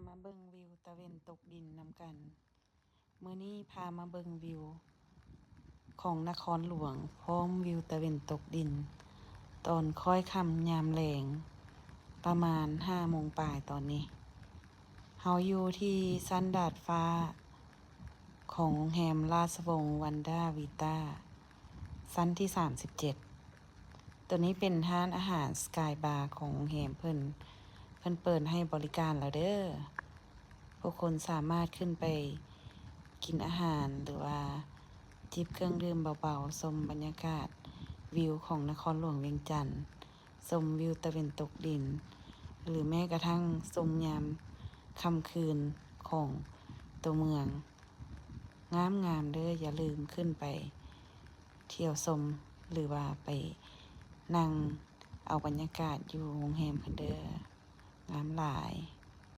ມາເບິ່ງວິວຕາເວັນຕົກດິນນຳກັນ. ມື້ນີ້ພາມາເບິ່ງວິວຂອງນະຄອນຫຼວງ ພ້ອມວິວຕາເວັນຕົກດິນ ຕອນຄ້ອຍຄ່ຳຍາມແລງ ປະມານຫ້າໂມງປາຍຕອນນີ້. ເຮົາຢູ່ທີ່ຊັ້ນດາດຟ້າຂອງໂຮງແຮມລາຊະວົງວັນດາວີຕາ ຊັ້ນທີສາມສິບເຈັດ. ໂຕນີ້ເປັນຮ້ານອາຫານສະກາຍບາຂອງໂຮງແຮມເພິ່ນ, ເພິ່ນເປີດໃຫ້ບໍລິການແລ້ວເດີ້. ຜູ້ຄົນສາມາດຂຶ້ນໄປກິນອາຫານ ຫຼືວ່າຈິບເຄື່ອງດື່ມເບົາໆ, ຊົມບັນຍາກາດວິວຂອງນະຄອນຫຼວງວຽງຈັນ, ຊົມວິວຕາເວັນຕົກດິນ ຫຼືແມ້ກະທັ້ງຊົມຍາມຄ່ຳຄືນຂອງຕົວເມືອງ. ງາມໆເດີ້. ຢ່າລືມຂຶ້ນໄປທ່ຽວຊົມ ຫຼືວ່າໄປນັ່ງເອົາບັນຍາກາດຢູ່ໂຮງແຮມເພິ່ນເດີ້. ງາມຫຼາຍ.